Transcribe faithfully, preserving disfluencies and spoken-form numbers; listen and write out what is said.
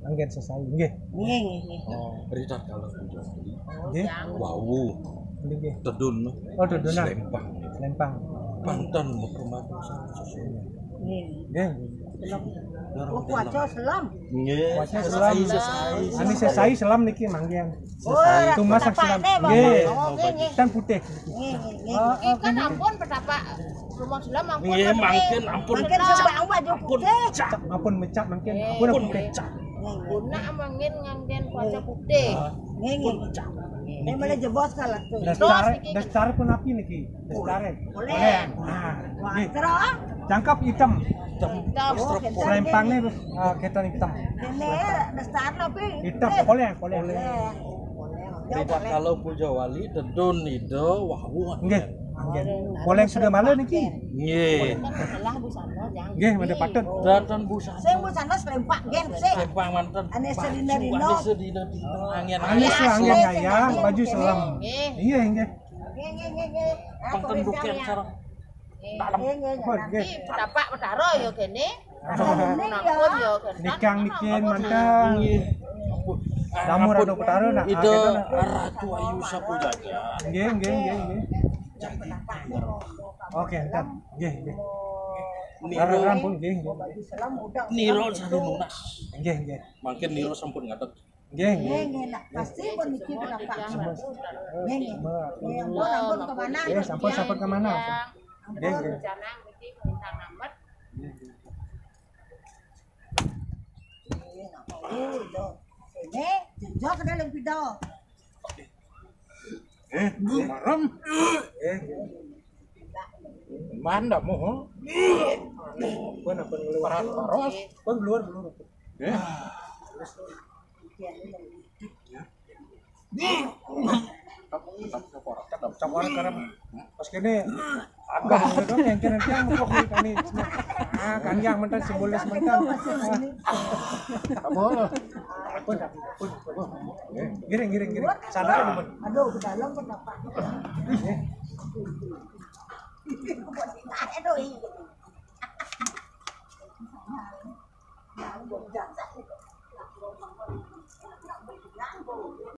Anggen sesai. Nggih. Nggih, nggih, nggih. Oh, Rita kalau sudah beli. Nggih. Wau. Beli nggih. Tedun. Oh, tedunan. Selempang. Selempang. Panten rumah susu. Nggih. Nggih. Kuaca selam. Nggih. Kuaca selam. Sesai, sesai. Ani sesai selam niki manggen. Oh, itu masak selam. Nggih. Oh, nggih, nggih. Dan putih. Nggih, nggih, nggih. Nggih, kan ampun petapak rumah selam ampun. Nggih, mangkin ampun. Mangkin coba awak aja putih. Ampun mecak mangkin. Ampun putih. Guna mangkin nganggen kuaca putih. Nggih, nggih. Ini malah jebos kalah tuh. Dasar, dasar pun api niki. Dasar. Boleh. Nah, nggih. Terus? Jangkep hitam. Hitam. Selempang nih, ah, kita hitam. Ini dasar tapi. Hitam, boleh, boleh. Boleh. Boleh. Kalau Puja Wali tedun ida wau. Nggih. Nggih. Boleh sudah malam niki. Nggih. Nggih, made patut. Datang busana. Sing busana selempak gen sih. Selempak manten. Ane sedina dino. Ane sedina dino. Angin. Ane angin ayah, baju selam. Nggih. Iya, nggih. Nggih, nggih, nggih, nggih. Pengten bukan sareng. Dalem. Nggih, nggih, nggih. Nggih. Tapak Betara ya kene. Ampun ya kene. Nikang nikin mantan. Nggih. Ampun. Damur atau Betara nak. Ida Ratu Ayu Sapu Jagat. Nggih, nggih, nggih, nggih. Oke, entar. Nggih, nggih. Niro. Ampun, nggih, nggih. Niro sari nunas. Nggih, nggih. Mangkin Niro sampun ngadeg. Nggih, nggih. Nggih, nggih, nak. Pasti pun niki berapa? Nggih, nggih. Nggih, ampun, ampun ke mana? Nggih, sampun, sampun ke mana? Nggih, nggih. Rencana niki minta ngamet. Nggih, nggih. Nggih, nak mau itu. Ini jenjok ke dalam pidol. Eh, marem. Eh. Man dah mau. Pun apa keluar? Paras, paras. Pun keluar, keluar. Eh. Tetap, tetap coporak, tetap coporak karena pas kene agak dong yang kene yang kok kami. Ah, kan yang mentan simbolis mentan. Apa? Apa? Giring, giring, giring. Sadar, teman. Aduh, ke dalam kenapa? Aduh, iya.